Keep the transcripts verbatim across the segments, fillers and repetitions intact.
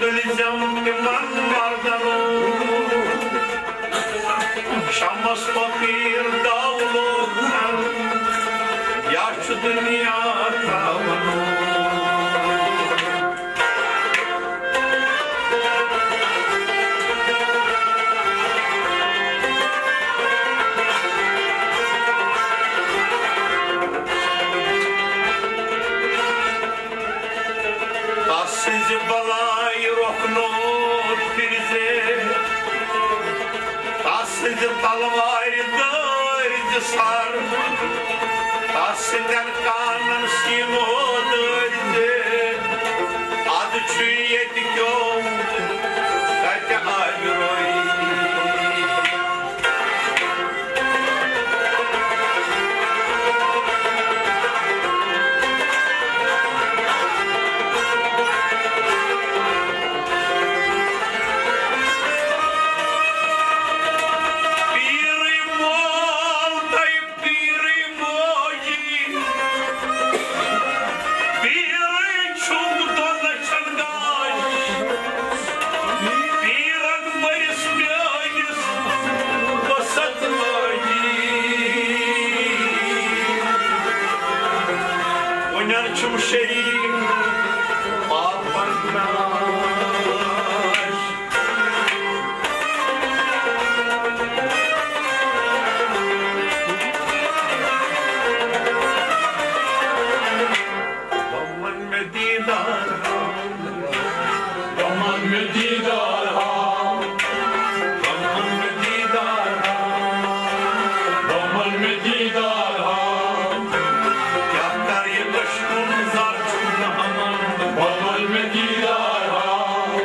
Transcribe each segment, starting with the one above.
تُلزٮ۪م تِمن مردن شمس فقیٖر دولوکن، یا چھُ دُنیا تھاوان۔ تس سٕنٛزِ بلایہِ رۄخنو پھِرزِ، تس سٕنٛزِ تلوارِ دٲرۍ زِ سر، تس سٕنٛدٮ۪ن کانن سیٖنو دٲرۍ زِ۔ ادٕ چھُ ییٚتہِ کیوٚم کتہِ آبروے۔ پیٖرٕے مول تہٕ پیٖرٕے موجی، پیٖرٕے چھُم دۄن لَچھَن گاش۔ پیٖرن ؤرِس میٲنِس وسط لٲگی۔ وُنٮ۪ن چھُم شریٖک پاپن ناش۔ بمن مےٚ دیٖدار ہاو، بمن مےٚ دیٖدار ہاو، بمن مےٚ دیٖدار ہاو، بمن مےٚ دیٖدار ہاو۔ کیٛاہ کَرٕ یہِ عشقُن زر چھُم نہٕ ہمان۔ بمن مےٚ دیٖدار ہاو۔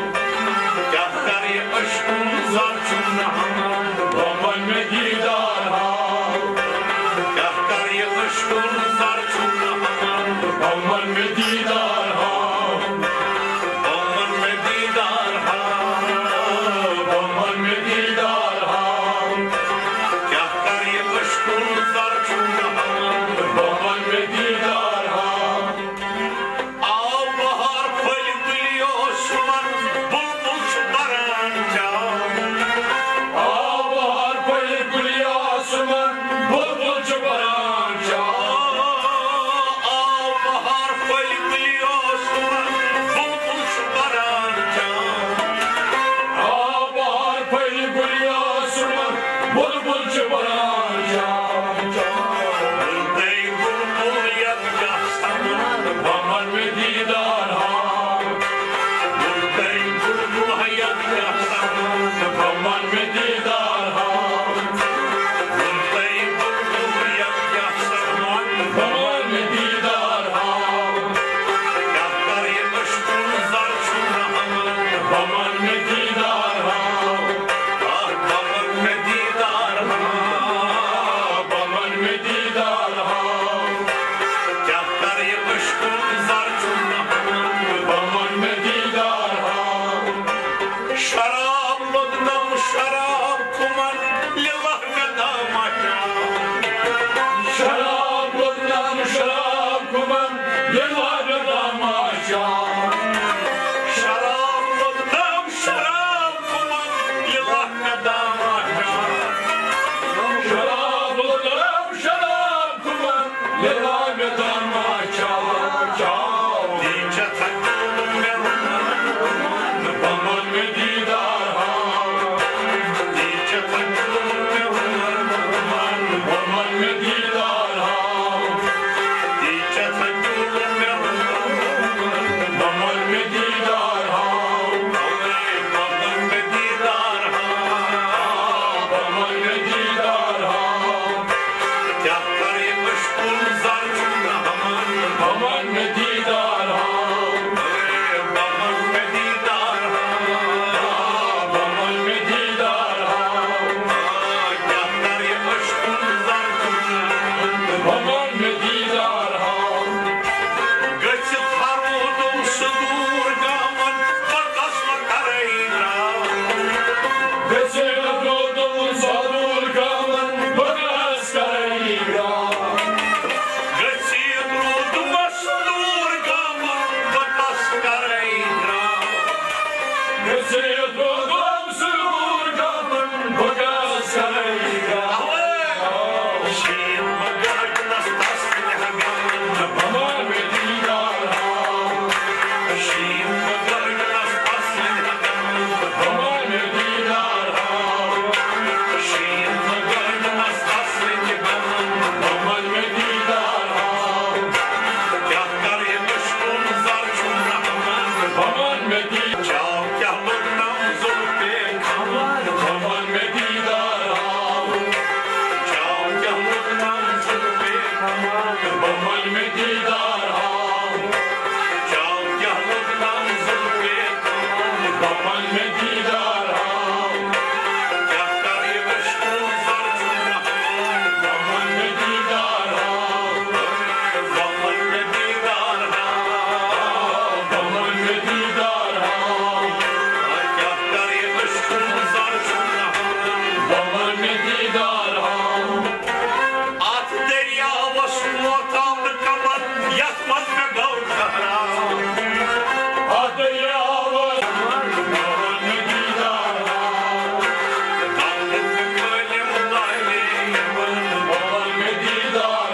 کیٛاہ کَرٕ یہِ عشقُن زر چھُم نہٕ ہمان۔ بمن مےٚ دیٖدار ہاو۔ کیٛاہ کَرٕ یہِ عشقُن زر چھُم نہٕ ہمان۔ بمن مےٚ دیٖدار ہاو۔ بمن مےٚ دیٖدار ہاو۔ بمن مےٚ دیٖدار ہاو۔ کیٛاہ کَرٕ یہِ عشقُن زر چھُم نہٕ ہمان۔ بمن مےٚ دیٖدار ہاو۔ آو بہار پھٔلۍ گُلۍ اوسمن، بُلبُل چھُ بَران چاو۔ آو بہار پھٔلۍ گُلۍ اوسمن، بُلبُل چھُ بَران چاو۔ پتہٕ مےٚ گوٚو ٹھہراو۔ اَتھ دٔریاوَس منٛز گوٚو مےٚ دیٖدار۔ گوٚو مےٚ دیٖدار۔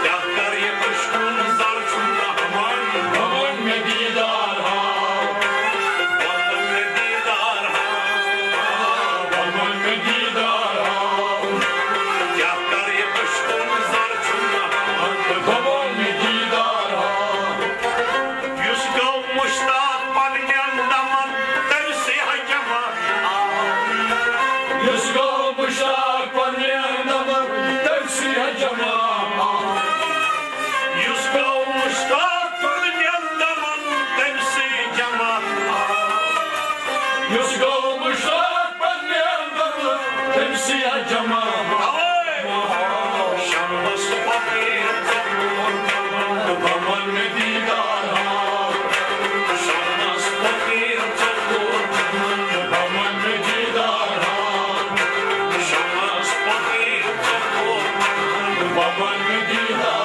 کیٛاہ کَرٕ یہِ عشقُن زر چھُم رحمان۔ گوٚو مےٚ دیٖدار۔ گوٚو مےٚ دیٖدار۔ کیٛاہ کَرٕ یہِ عشقُن زر چھُم رحمان۔ گوٚو مےٚ دیٖدار۔ یُس گوٚو مُشتاق پننٮ۪ن دمن، تٔمۍ سٕے ہا جمع آو۔ یُس گوٚو مُشتاق پننٮ۪ن دمن، تٔمۍ سٕے ہا جمع آو۔ یُس گوٚو مُشتاق پننٮ۪ن دمن، تٔمۍ سٕے جمع آو۔ یُس گوٚو مُشتاق پننٮ۪ن دمن، تٔمۍ سٕے ہا جمع آو۔ اوے! شمس فقیٖر ژوٚٹ بمن مےٚ دیٖدار ہاو۔ شمس فقیٖر ژوٚٹ بمن مےٚ دیٖدار ہاو۔ شمس فقیٖر ژوٚٹ بمن مےٚ دیٖدار